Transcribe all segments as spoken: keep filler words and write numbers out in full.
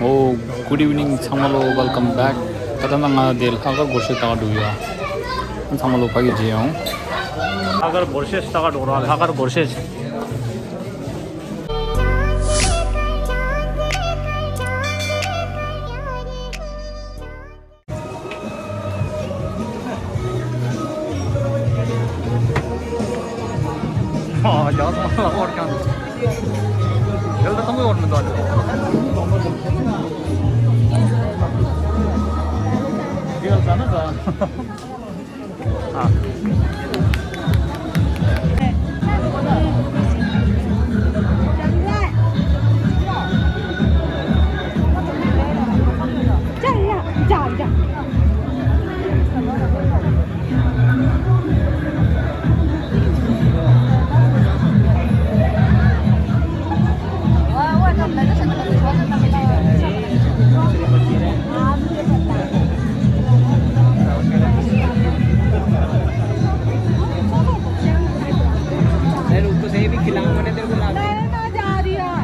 Oh, good evening. ཚང་མ་ལོ། Welcome back. ད་ལྟ་ང་འདི་ལྷག་དཀར་སྒོར་གཞས་ལྟ་ག་འགྲོ་ཡོད། ཚང་མ་ལོ་ཕ་གི་མཇལ་ཡོང་། ལྷག་དཀར་སྒོར་གཞས་ལྟ་ག་འགྲོ་ར། ལྷག་དཀར་སྒོར་གཞས། मैं रुक तो सही, भी खिलाऊंगा ना तेरे को ला के। मैं ना जा रही है,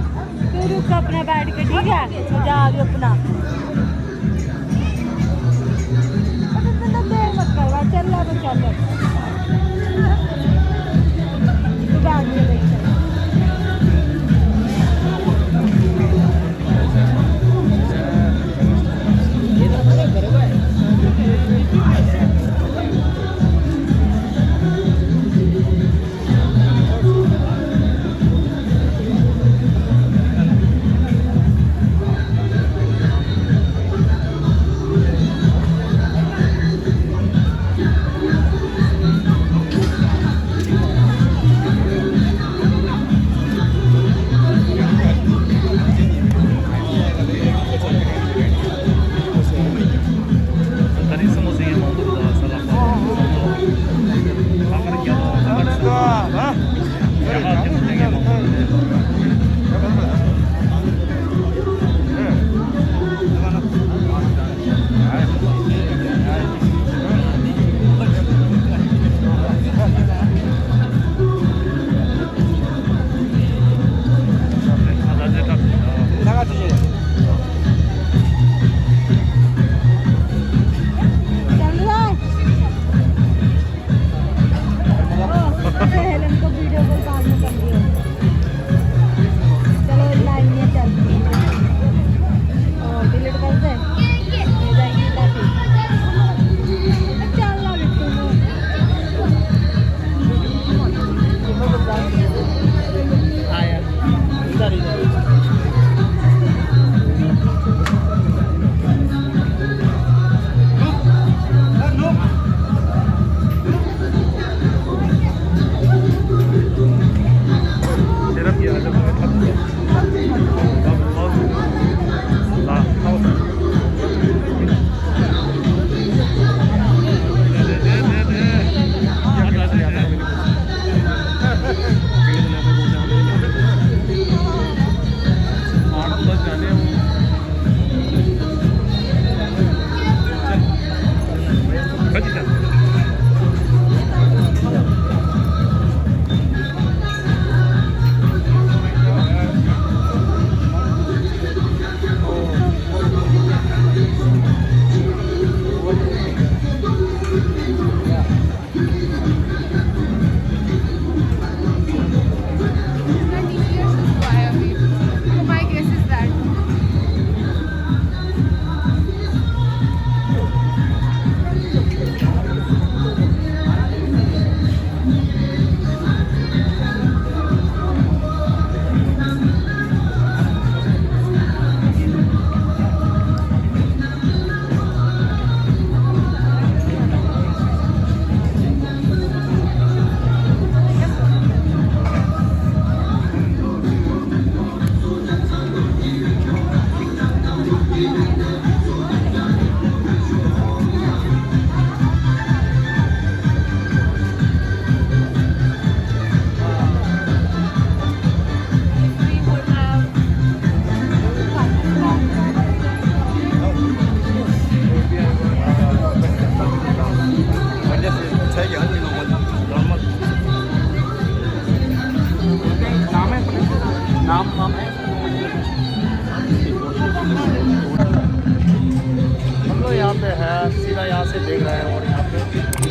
तू रुक अपना बैठ के, ठीक है? मैं जा रही हूँ अपना। अब इतना देर मत करवा, चल रहा तो चल। तू बैठ के देख। हेलन को वीडियो कॉल बाद में कर लियो। चलो, लाइन में चल। ओ, डिलीट कर दे। ये जाएगी काफी। चल ना बिट्टू। आया। नाम, नाम है? सीधा यहाँ से देख रहे हैं और यहाँ पे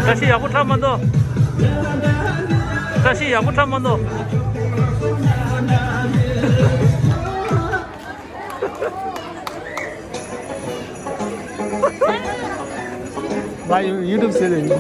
བཀྲ་ཤིས་ཡག་པོ་འཁྲབ་མ་འདུག་བཀྲ་ཤིས་ཡག་པོ་འཁྲབ་མ་འདུག་ང་ཡུ་ཡུ་ཊུབ་ཟེར་རེད།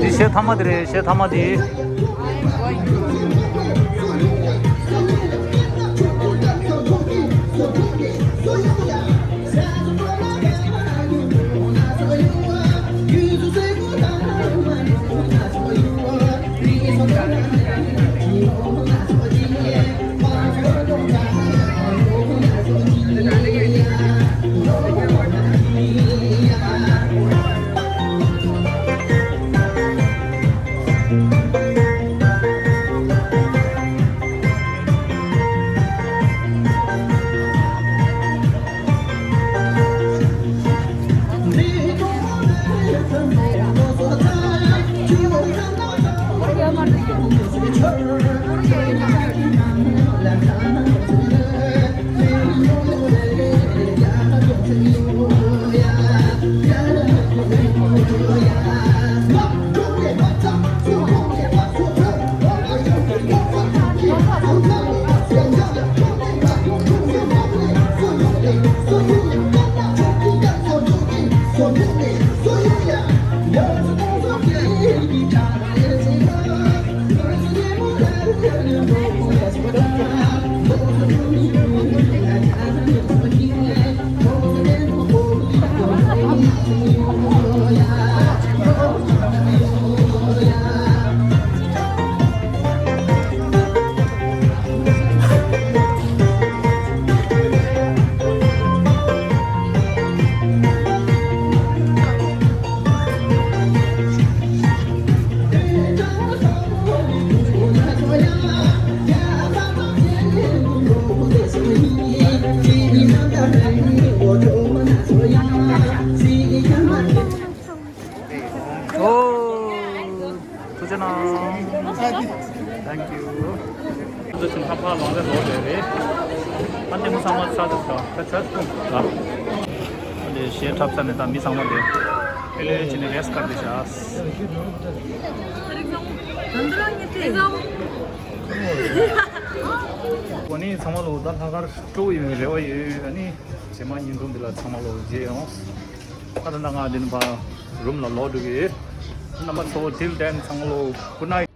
འདི་གཞས་མཐའ་མ་དེ་རེད། གཞས་མཐའ་མ་དེ། ཨོ། ཐུགས་རྗེ་གནང་། Thank you། ཐུགས་རྗེ་ཆེ། ཕ་ཕ་ལོང་རེ་ལོ་རེ་རེད། ཨ་ནི་མི་ཚང་མ་ས་ཆ་ས་ཆ་ཐུག་ལ། ཨ་ནི་གཞས་འཁྲབ་ས་ནས་ད་མི་ཚང་མ་དེ་ཨེ་ལེ་ཆི་ནས་རེས་ཀར་དེ་བྱ། ཨོ་ནི་ཚང་མ་ལོ་ད་ལྷག་དཀར་སྤྲོ་ཡོང་རེ་བ་ཡོད། ཨ་ནི་རྗེས་མ་ཉིན་གུང་འདི་ལ་ཚང་མ་ལོ་མཇལ་ཡོང་། ད་ད་ང་འདི་ནས་ཕར་རུམ་ལ་ལོག་འགྲོ་གི་ཡོད། རྣམ་པ་ཚོ་till then ཚང་མ་ལོ་good night།